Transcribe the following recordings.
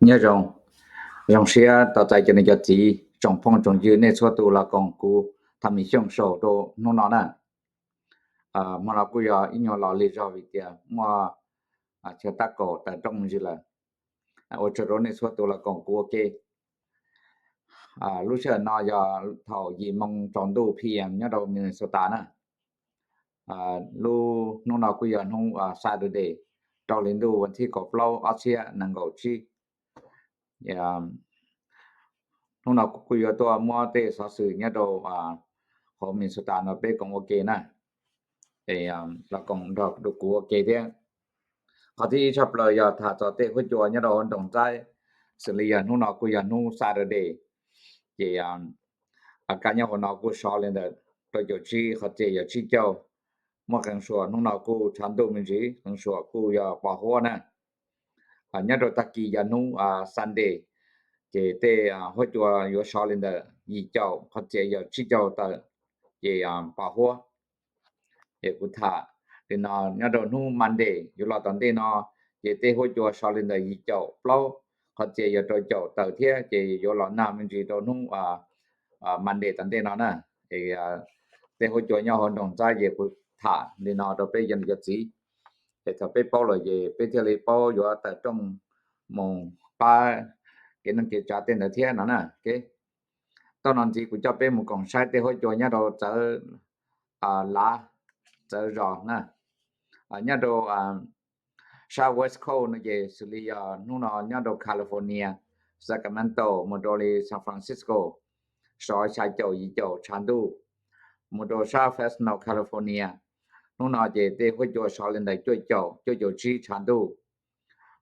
Nyob zoo, zoo siab tau txais cov niam cov txiv tsoom phooj tsoom ywg nej txhua tus los koom kuv Thaj Mim Xyooj sau rau hnub no na. Hmo no kuj yog ib nyuag los lig zog vim tias muaj chaw tab kaum tawm rooj me ntsis lawm. Ua tsaug rau nej txhua tus los koom kuv ua ke. Lub sij hawm no yog thaum yim moo tsaus ntuj P M nyob rau Minnesota na. Lub hnub no kuj yog hnub Saturday, rau hli ntuj vas thib kaum plaub ob txhiab nees nkaum tsib. Hnub no kuj yuav tuaj muab tej xov xwm nyob rau hauv Minnesota no peb koom ua ke na. Los koom nrog rau kuv ua ke thiab. Qhov thib ib tshaj plaws yog tham txog tej huab cua nyob rau hauv nroog Txaib, xws li yog hnub no kuj yog hnub Saturday, ces kaj nyob hauv no kuj sov li ntawm rau caum tsib qhov txia yog tsib caug. Muaj qee suam hnub no kuj tshav ntuj me ntsis, qee suam kuj yog pos huab na. Nyob rau tag kis yog hnub Sunday, ces tej huab cua yuav sov li ntawm yim caum qhov txia yog tsib caug tawm, ces pos huab. Es kuv tham li no, nyob rau hnub Monday yuav los tom ntej no, ces tej huab cua sov li ntawm yim caum plaub qhov txia yog rau caum tawm thiab, ces yuav los nag me ntsis rau hnub Monday tom ntej no na. Tej huab cua nyob hauv nroog Txaib ces kuv tham li no rau peb cov niam cov txiv, es thaum peb paub lawm ces peb thiaj li paub yuav tawm rooj mus pab kev neej kev tsav tej ntawd thiab no na. Tau no ntxiv kuv coj peb mus koom saib tej huab cua nyob rau txawv lav txawv zos na. Nyob rau sab West Coast no ces xws li yog hnub no nyob rau California, Sacramento mus rau li San Francisco, sov xya caum yim caum tshav ntuj. Mus rau sab Fresno, California, hnub no ces tej huab cua sov li ntawm cuaj caum, cuaj caum tsib tshav ntuj.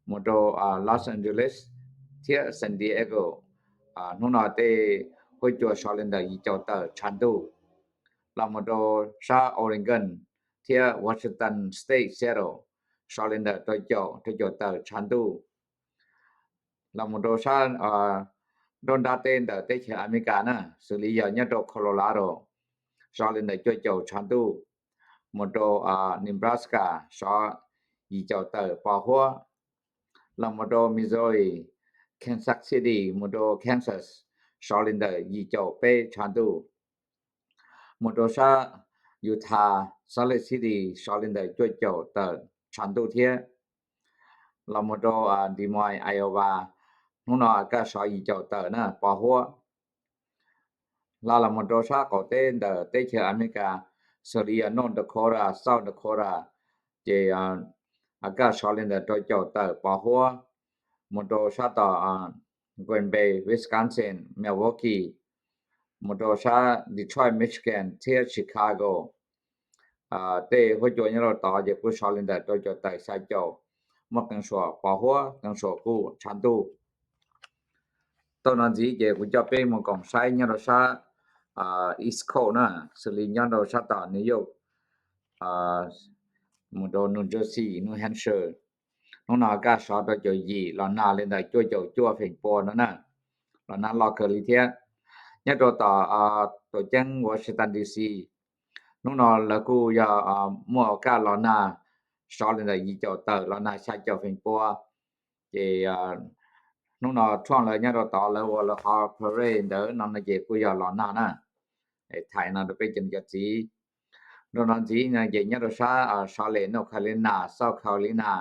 Mus rau Los Angeles thiab San Diego, hnub no tej huab cua sov li ntawm yim caum tawm tshav ntuj. Los mus rau sab Oregon thiab Washington State, Seattle, sov li ntawm rau caum, rau caum tawm tshav ntuj. Los mus rau sab nruab nrab teb ntawm teb chaws Amelikas na, xws li yog nyob rau Colorado, sov li ntawm cuaj caum tshav ntuj. Mus rau Nebraska, sov yim caum tawm pos huab. Los mus rau Missouri, Kansas City, mus rau Kansas, sov li ntawm yim caum peb tshav ntuj. Mus rau sab Utah, Salt Lake City, sov li ntawm cuaj caum tawm tshav ntuj thiab. Los mus rau Des Moines, Iowa, hnub no kaj sov yim caum tawm na pos huab. Hla los mus rau sab qaum teb ntawm teb chaws Amelikas, xws li yog North Dakota, South Dakota, ces kaj sov li ntawm rau caum tawm pos huab. Mus rau sab tom Green Bay, Wisconsin, Milwaukee, mus rau sab Detroit, Michigan thiab Chicago, tej huab cua nyob rau tod ces kuj sov li ntawm rau caum tawm xya caum, muaj qee suam pos huab, qee suam kuj tshav ntuj. Tau no ntxiv ces kuv coj peb mus koom saib nyob rau sab East Coast na, xws li nyob rau sab tom New York, mus rau New Jersey, New Hampshire, hnub no kaj sov rau caum yim los nag li ntawm cuaj caum cuaj feem pua no na, los nag loj kawg li thiab. Nyob rau tom tuam ceeb Washington D C, hnub no lawv kuj yog muaj kaj los nag sov li ntawm yim caum tawm los nag xya caum feem pua. Ces hnub no Trump lawv nyob rau tod lawv ua lawv qhov parade ntawd no no ces kuj yog los nag na. Thaij no rau peb cov niam cov txiv. Nrog no ntxiv no ces nyob rau sab Charlotte, North Carolina, South Carolina,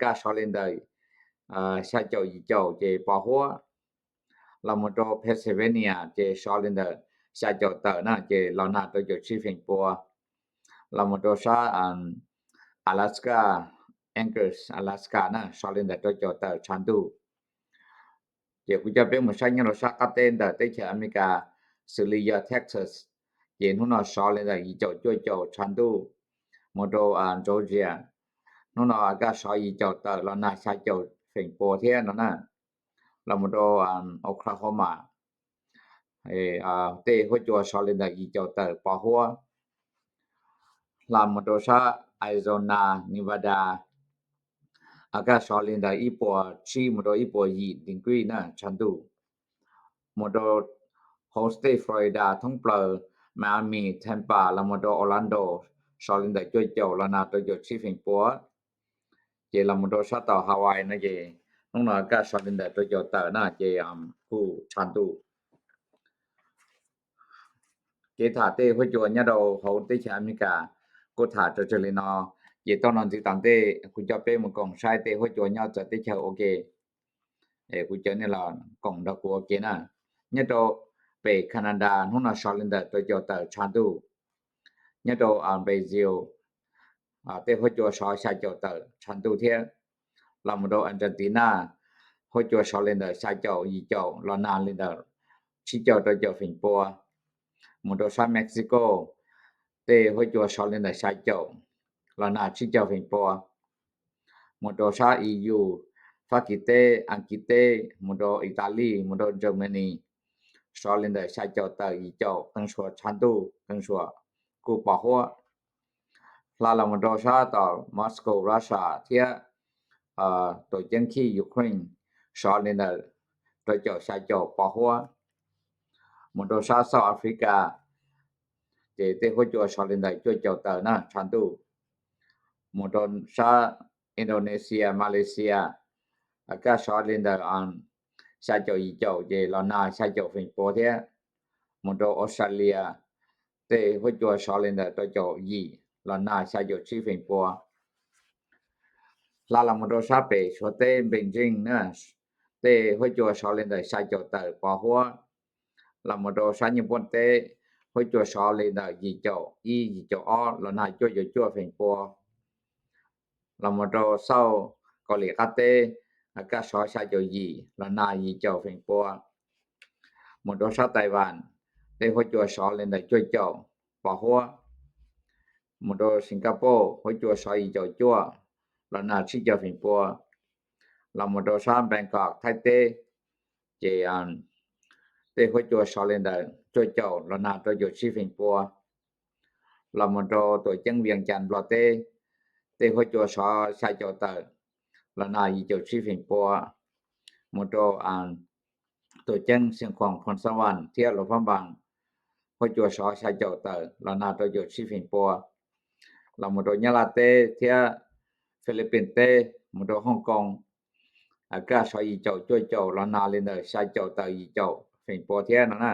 kaj sov li ntawm xya caum yim caum ces pos huab. Los mus rau Pennsylvania ces sov li ntawm xya caum tawm na ces los nag rau caum tsib feem pua. Los mus rau sab Alaska, Anchorage, Alaska na sov li ntawm rau caum tawm tshav ntuj. Ces kuv coj peb mus saib nyob rau sab qab teb ntawm teb chaws Amelikas, xws li yog Texas, ces hnub no sov li ntawm yim caum cuaj caum tshav ntuj. Mus rau Georgia, hnub no kaj sov yim caum tawm los nag xya caum feem pua thiab no na. Los mus rau Oklahoma, tej huab cua sov li ntawm yim caum tawm pos huab. Hla mus rau sab Arizona, Nevada, kaj sov li ntawm ib puas tsib mus rau ib puas yim degree na tshav ntuj. Mus rau hauv state Florida thoob plaws, Miami, Tampa los mus rau Orlando, sov li ntawm cuaj caum los nag rau caum tsib feem pua. Ces los mus rau sab tom Hawaii no ces Hnub no kaj sov li ntawm rau caum tawm na ces kuj tshav ntuj. Kev tham tej huab cua nyob rau hauv teb chaws Amelikas kuj tham tsawg tsawg li no, ces tau no ntxiv tom ntej kuv coj peb mus koom saib tej huab cua nyob txawv teb chaws ua ke. Kuv coj nej los koom nrog kuv ua ke na. Nyob rau pem Canada hnub no sov li ntawm rau caum tawm tshav ntuj. Nyob rau Brazil tej huab cua sov xya caum tawm tshav ntuj thiab. Los mus rau Argentina huab cua sov li ntawm xya caum yim caum los nag li ntawm tsib caug rau caum feem pua. Mus rau sab Mexico tej huab cua sov li ntawm xya caum los nag tsib caug feem pua. Mus rau sab E U, Fab Kis teb, Askiv teb, mus rau Italy, mus rau Germany, sov li ntawm xya caum tawm yim caum, qee suas tshav ntuj, qee suas kuj pos huab. Hla los mus rau sab tom Moscow, Russia thiab tuam ceeb khij Ukraine sov li ntawm rau caum xya caum pos huab. Mus rau sab South Africa ces tej huab cua sov li ntawm cuaj caum tawm na tshav ntuj. Mus rau sab Indonesia, Malaysia kaj sov li ntawm xya caum yim caum ces los nag xya caum feem pua thiab. Mus rau Australia tej huab cua sov li ntawm rau caum yim los nag xya caum tsib feem pua. Hla los mus rau sab pem Suav teb Beijing na, tej huab cua sov li ntawm xya caum tawm pos huab. Los mus rau sab Nyij Pooj teb huab cua sov li ntawm yim caum ib yim caum ob los nag cuaj caum cuaj feem pua. Los mus rau South Kaus Lim qab teb kaj sov xya caum yim los nag yim caum feem pua. Mus rau sab Taiwan tej huab cua sov li ntawm cuaj caum pos huab. Mus rau Singapore huab cua sov yim caum cuaj los nag tsib caug feem pua. Los mus rau sab Bangkok Thaib teb ces tej huab cua sov li ntawm cuaj caum los nag rau caum tsib feem pua. Los mus rau tuam ceeb Vias Cas Nplog teb, tej huab cua sov xya caum tawm los nag yim caum tsib feem pua. Mus rau tuam ceeb Xiav Khuam, Phoos Xa Vas thiab Luas Phab Npaas, huab cua sov xya caum tawm los nag rau caum tsib feem pua. Los mus rau Nyab Laj teb thiab Philippines teb, mus rau Hong Kong kaj sov yim caum cuaj caum los nag li ntawm xya caum tawm yim caum feem pua thiab no na.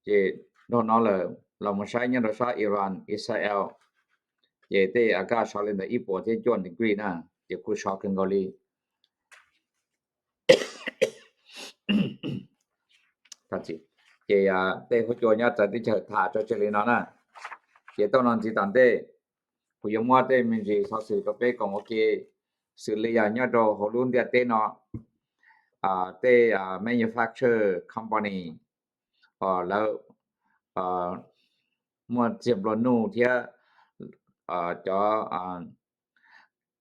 Ces nrog no lawm los mus saib nyob rau sab Iran, Israel ces tej kaj sov li ntawm ib puas thiab cuaj degree na, ces kuj sov kawg nkaus li. Ces tej huab cua nyob txawv teb chaws tham tsawg tsawg li no na. Ces tau no ntxiv tom ntej kuv yuav muab tej me ntsis xov xwm rau peb koom ua ke, xws li yog nyob rau hauv lub ntiaj teb no tej manufacture company lawv muaj txiag nplua nuj thiab cov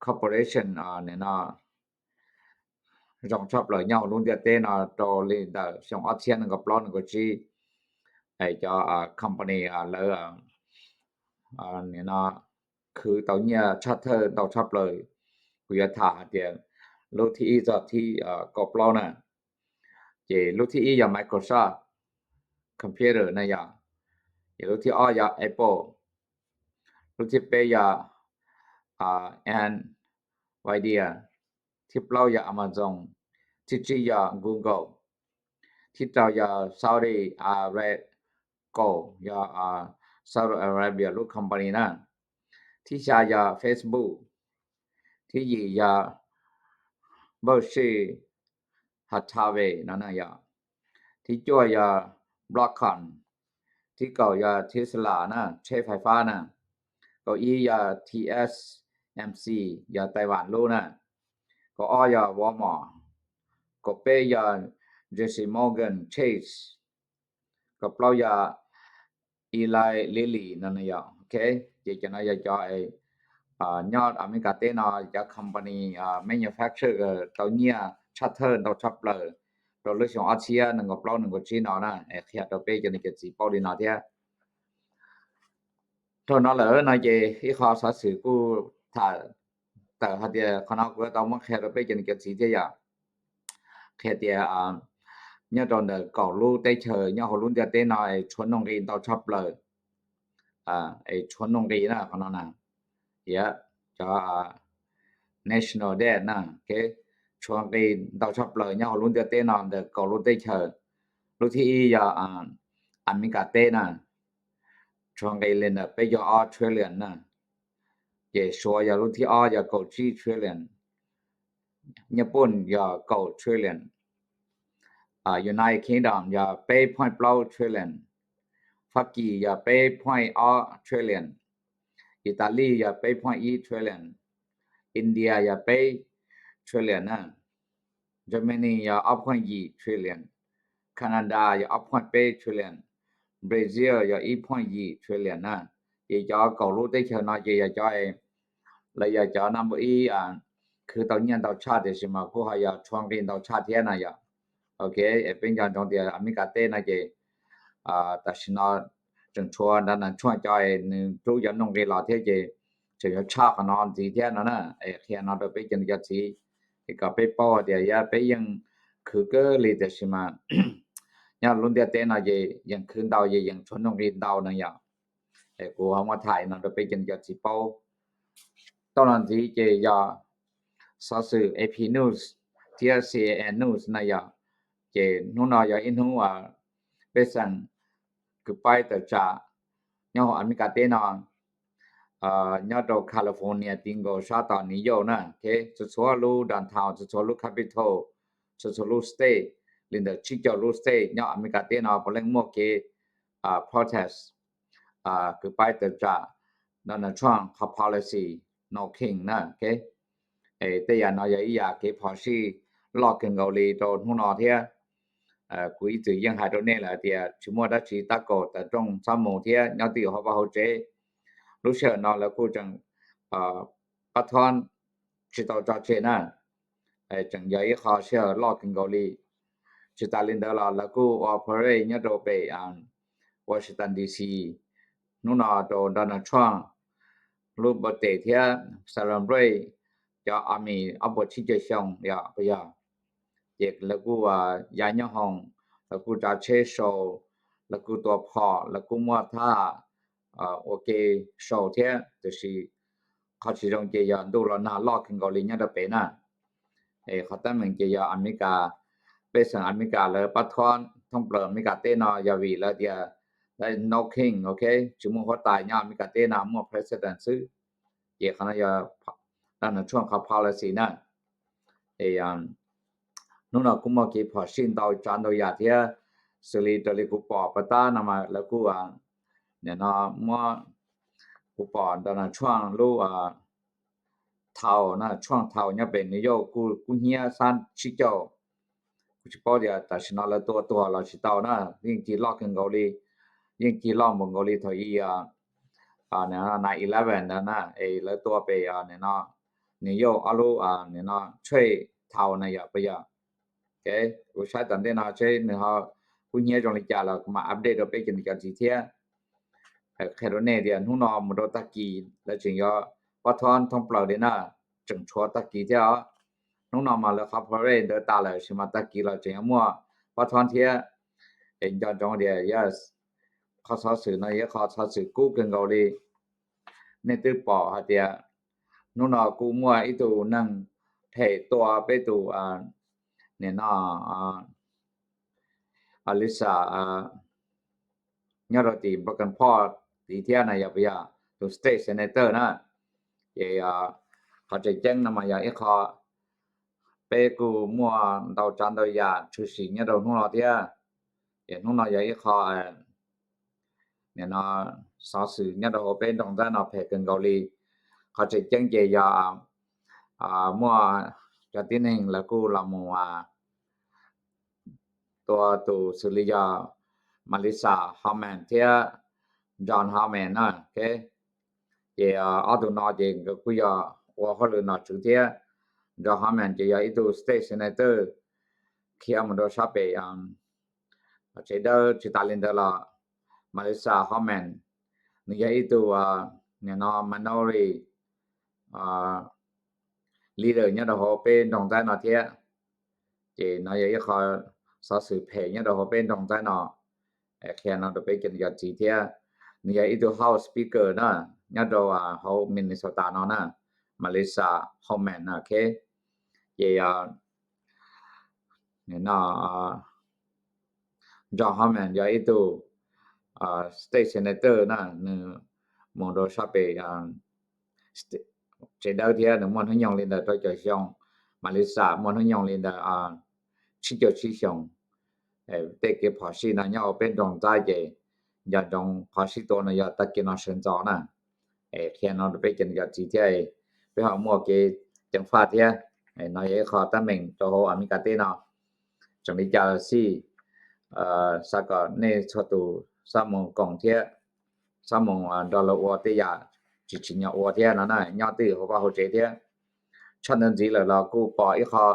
corporation no zoo tshaj plaws nyob hauv lub ntiaj teb no rau li ntawm xyoo ob txhiab nees nkaum plaub nees nkaum tsib. Cov company lawv no khwv tau nyiaj tshaj thawj ntau tshaj plaws. Kuv yuav tham hais tias lub thib ib txog thib kaum plaub na. Ces lub thib ib yog Microsoft computer na yog, ces lub thib ob yog Apple, lub thib peb yog Nvidia, thib plaub yog Amazon, thib tsib yog Google, thib rau yog Saudi Aramco, yog Saudi Arabia lub company na, thib xya yog Facebook, thib yim yog Berkshire Hathaway no na yog, thib cuaj yog Broadcom, thib kaum yog Tesla na, tsheb fais fab na, kaum ib yog TSMC, yog Taiwan lub na, kaum ob yog Walmart, kaum peb yog J P Morgan Chase, kaum plaub yog Eli Lilly no na yog. Ces cov no yog cov nyob Amelikas teb no cov company manufacture tau nyiaj tshaj thawj ntau tshaj plaws rau lub xyoo ob txhiab nees nkaum plaub nees nkaum tsib no na, qhia rau peb cov niam cov txiv paub li no thiab. Dhau no lawm no ces ib qho xov xwm kuj tham tawm hais tias qhov no kuv yuav tau muab qhia rau peb cov niam cov txiv thiab yom. Qhia tias nyob rau ntawm kaum lub teb chaws nyob hauv lub ntiaj teb no es tshuav nuj nqis ntau tshaj plaws, es tshuav nuj nqis na qhov no na, tias cov national debt na, ok, tshuav nqi ntau tshaj plaws nyob hauv lub ntiaj teb no ntawm kaum lub teb chaws. Lub thib ib yog Amelikas teb na, tshuav nqi li ntawm peb caug ob trillion na. Ces Suav yog lub thib ob yog kaum tsib trillion. Nyij Pooj yog kaum trillion. United Kingdom yog peb point plaub trillion. Fab Kis yog peb point ob trillion. Italy yog peb point ib trillion. India yog peb trillion na. Germany yog ob point yim trillion. Canada yog ob point peb trillion. Brazil yog ib point yim trillion na. Ces cov kaum lub teb chaws no ces yog cov, lawv yog cov number ib khwv tau nyiaj ntau tshaj tiam sis mas kuj ho yog tshuav nqi ntau tshaj thiab no yom. Ok, peb nco ntsoov tias Amelikas teb no ces tam sim no tseem tshuav Donald Trump cov nws rub cov nuj nqi los thiab ces tseem yuav tshaj qhov no ntxiv thiab no na. Es qhia no rau peb cov niam cov txiv es kom peb paub tias yog peb yeej khwv kawg li tiam sis mas nyob lub ntiaj teb no ces yeej khwv ntau ces yeej tshuav nuj nqi ntau no yom. Es kuv ho muab thaij no rau peb cov niam cov txiv paub. Tau los ntxiv ces yog xov xwm A P News thiab C N N News na yom. Ces hnub no yog ib hnub pej xeem kwv paib tawm tsam nyob hauv Amelikas teb no, nyob rau California ti nkaus sab tom New York na. Txhua txhua lub downtown, txhua txhua lub capital, txhua txhua lub state, li ntawm tsib caug lub state nyob Amelikas teb no puav leej muaj kev protest, kwv paib tawm tsam Donald Trump qhov policy no king na. Tej yam no yog ib yam kev phom sij loj kawg nkaus li rau hnub no thiab. Kuv ib txwm yeej hais rau nej lawm tias tsis muaj dab tsi tab kaum tawm rooj txhob mus thiab nyob twj ywm hauv vaj hauv tsev. Lub sij hawm no lawv kuj tseem pab thob tsis tau tso tseg na. Tseem yog ib qho sij hawm loj kawg nkaus li. Tsis tas li ntawd los lawv kuj ua parade nyob rau pem Washington D C hnub no rau Donald Trump lub birthday thiab celebrate cov army ob puas tsib caug xyoo yom, puas yog? Ces lawv kuj ya nyob hoom, lawv kuj tsav tsheb sau, lawv kuj tua phom, lawv kuj muaj thab ua ke sau thiab, tiam sis qhov tsis zoo ces yog ntuj los nag loj kawg nkaus li nyob rau pem na. Es qhov teeb meem ces yog Amelikas, pej xeem Amelikas lawv pab thob thoob plaws Amelikas teb no yog vim lawv tias no king, ok, tsis muaj huab tais nyob Amelikas teb no, muaj president xwb. Ces qhov no yog Donald Trump qhov policy na. Es hnub no kuj muaj kev phom sij ntau tsav ntau yam thiab, xws li raws li kuv pom pas tab no mas lawv kuj, nim no muab, kuv pom Donald Trump lub thaum na, Trump thaum nyob pem New York kuj kub hnyiab xab tsib caug. Kuv tsis paub tias tam sim no lawv tua tuag los tsis tau na, yeej cig loj kawg nkaus li, yeej cig loj npaum nkaus li thaum i nine eleven ntawd na, es lawv tua pem nim no New York ob lub nim no trade thaum na yom, puas yog? Kuv saib tom ntej no seb nws ho kub hnyiab zoo li cas los kuv mam update rau peb cov niam cov txiv thiab. Qhia rau nej tias hnub no mus rau tag kis lawv tseem yuav pab thob thoob plaws li na, tseem tshuav tag kis thiab os. Hnub no mas lawv qhov parade ntawd tas lawm sis mas tag kis los tseem yuav muaj pab thob thiab. Es nco ntsoov tias qhov xov xwm no yog qhov xov xwm kub kawg nkaus li. Nej twb pom hais tias hnub no kuj muaj ib tug neeg phem tua peb tus nim no Lisa nyob rau tim Brooklyn Park tid thiab na yog puas yog, tus state senator na. Ces qhov tseem ceeb no mas yog ib qho peb kuj muaj ntau tsav ntau yam tshwm sim nyob rau hnub no thiab. Ces hnub no yog ib qho nim no xov xwm nyob rau hauv peb nroog Ntxaib no phem kawg nkaus li. Qhov tseem ceeb ces yog muaj cov tib neeg lawv kuj los mus tua tus xws li yog Melissa Holman thiab John Holman na. Ces ob tug no ces nkawd kuj yog ua hauj lwm nom tswv thiab. John Holman ces yog ib tug state senator khiav mus rau sab pem tsev dawb. Tsis tas li ntawd los Melissa Holman nws yog ib tug nim no minority leader nyob rau hauv peb nroog Ntxaib no thiab. Ces no yog ib qho xov xwm phem nyob rau hauv peb nroog Ntxaib no. Qhia no rau peb cov niam cov txiv thiab. Nws yog ib tug House Speaker na, nyob rau hauv Minnesota no na, Melissa Holman na. Ces no John Homan yog ib tug state senator na, nws mus rau sab pem tsev dawb thiab nws muaj hnub nyoog li ntawm rau caum xyoo, Melissa muaj hnub nyoog li ntawm tsib caug tsib xyoos. Tej kev phom sij no nyob hauv peb nroog Ntxaib ces nco ntsoov qhov sib tua no yog tag kis no sawv ntxov na. Qhia no rau peb cov niam cov txiv thiab peb ho muaj kev ceev faj thiab. No yog ib qho teeb meem rau hauv Amelikas teb no. Tseem li cas los xij, xav kom nej txhua tus xab moos koom thiab xab moos nrog lawv ua tej yam tsis tsim nyog ua thiab no na, nyob twj ywm hauv vaj hauv tsev thiab. Tshaj ntawd ntxiv lawm los kuj pom ib qho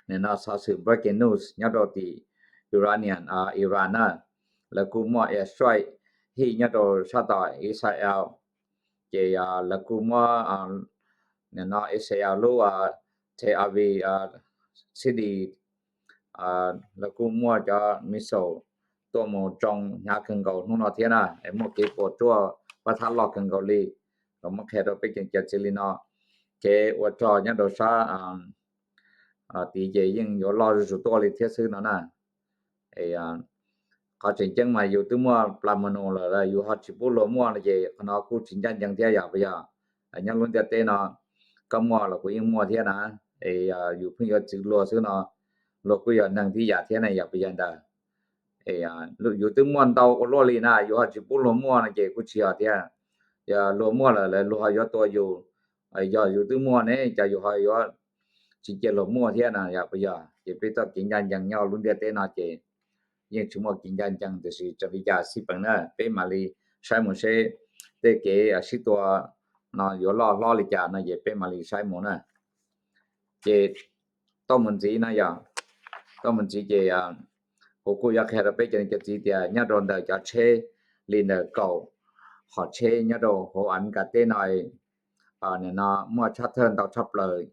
nim no xov xwm breaking news nyob rau tim Iranian, Iran na, lawv kuj muaj air strike hij nyob rau sab tom Israel. Ces lawv kuj muab nim no Israel lub Tel Aviv city lawv kuj muaj cov missile tuaj mus tsoo hnyav kawg nkaus hnub no thiab na, es muaj kev puas tsuaj pab thab loj kawg nkaus li. Los muab qhia rau peb cov niam cov txiv li no, kev ua rog nyob rau sab tid ces yeej yuav loj zuj zus tuaj li thiab xwb no na. Qhov tseem ceeb mas yus twb muaj plas mos nus lawm, yus ho tsis pub luag muaj no ces qhov no kuj tsis ncaj ncees thiab yom, puas yog? Nyob lub ntiaj teb no koj muaj los kuv yeej muaj thiab na. Es yus pheej yuav txwv luag xwb no, luag kuj yog neeg tib yam thiab na yom, puas yog ntawd? Yus twb muaj ntau ua luaj li na, yus ho tsis pub luag muaj no ces kuj tsis yog thiab. Yog luag muaj lawm lawv luag ho yuav tua yus, yog yus twb muaj ne cas yus ho yuav tsis cia luag muaj thiab na yom, puas yog? Ces peb txoj kev ncaj ncees nyob lub ntiaj teb no ces yeej tsis muaj kev ncaj ncees, tiam sis txawm li cas xij peem na peb mam li saib mus seb tej kev sib tua no yuav loj hlob li cas no ces peb mam li saib mus na. Ces tau mus ntxiv no yog, tau mus ntxiv ces kuv kuj yuav qhia rau peb cov niam cov txiv tias nyob rau ntawm cov tsheb li ntawm kaum qhov tsheb nyob rau hauv Amelikas teb no, nim no muaj tshaj thawj ntau tshaj plaws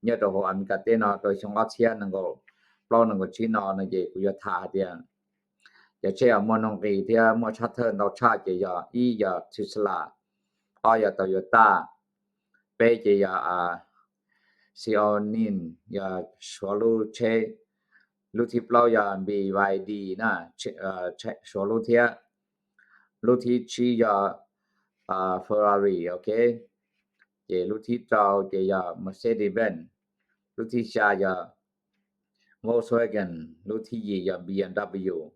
nyob rau hauv Amelikas teb no rau xyoo ob txhiab nees nkaum plaub nees nkaum tsib no no ces kuv yuav tham hais tias cov tsheb uas muaj nuj nqis thiab muaj tshaj thawj ntau tshaj ces yog ib yog Tesla, ob yog Toyota, peb ces yog Xiaomi, yog Suav lub tsheb, lub thib plaub yog BYD na, Suav lub thiab, lub thib tsib yog Ferrari, ok, ces lub thib rau ces yog Mercedes-Benz, lub thib xya yog Volkswagen, lub thib yim yog BMW,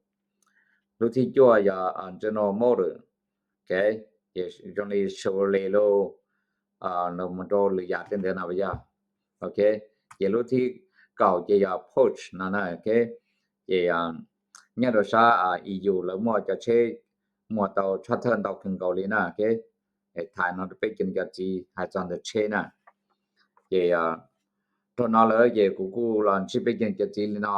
lub thib cuaj yog General Motors, ok, ces zoo li Chevrolet los mus rau lwm yam tej ntawd no yog, ok, ces lub thib kaum ces yog Porsche no na, ok, ces nyob rau sab E U lawv muaj cov tsheb muag tau tshaj thawj ntau kawg nkaus li na, ok. Tham no rau peb cov niam cov txiv hais txog ntawm tsheb na. Ces dhau no lawm ces kuv kuj los ntsib peb cov niam cov txiv li no,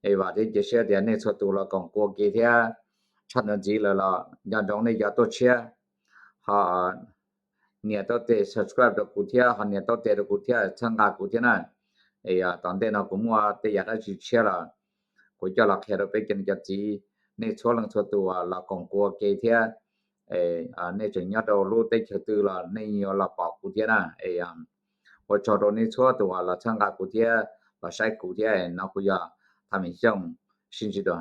es vam thiab cia siab tias nej txhua tus los koom kuas ke thiab. Tshaj ntawd ntxiv lawm los nco ntsoov nej cov tuaj tshiab ho nias taub tes subscribe rau kuv thiab ho nias taub tes rau kuv thiab txhawb nqa kuv thiab na. Es tom ntej no kuv muaj tej yam dab tsi tshiab los kuv coj los qhia rau peb cov niam cov txiv, nej txhua leej txhua tus los koom kuas ke thiab. Nej tseem nyob rau lub teb chaws twg los nej yuav los pom kuv thiab na. Es ua tsaug rau nej txhua tus uas los txhawb nqa kuv thiab los saib kuv thiab. No kuv yog Thaj Mem Xyooj, sib ntsib dua.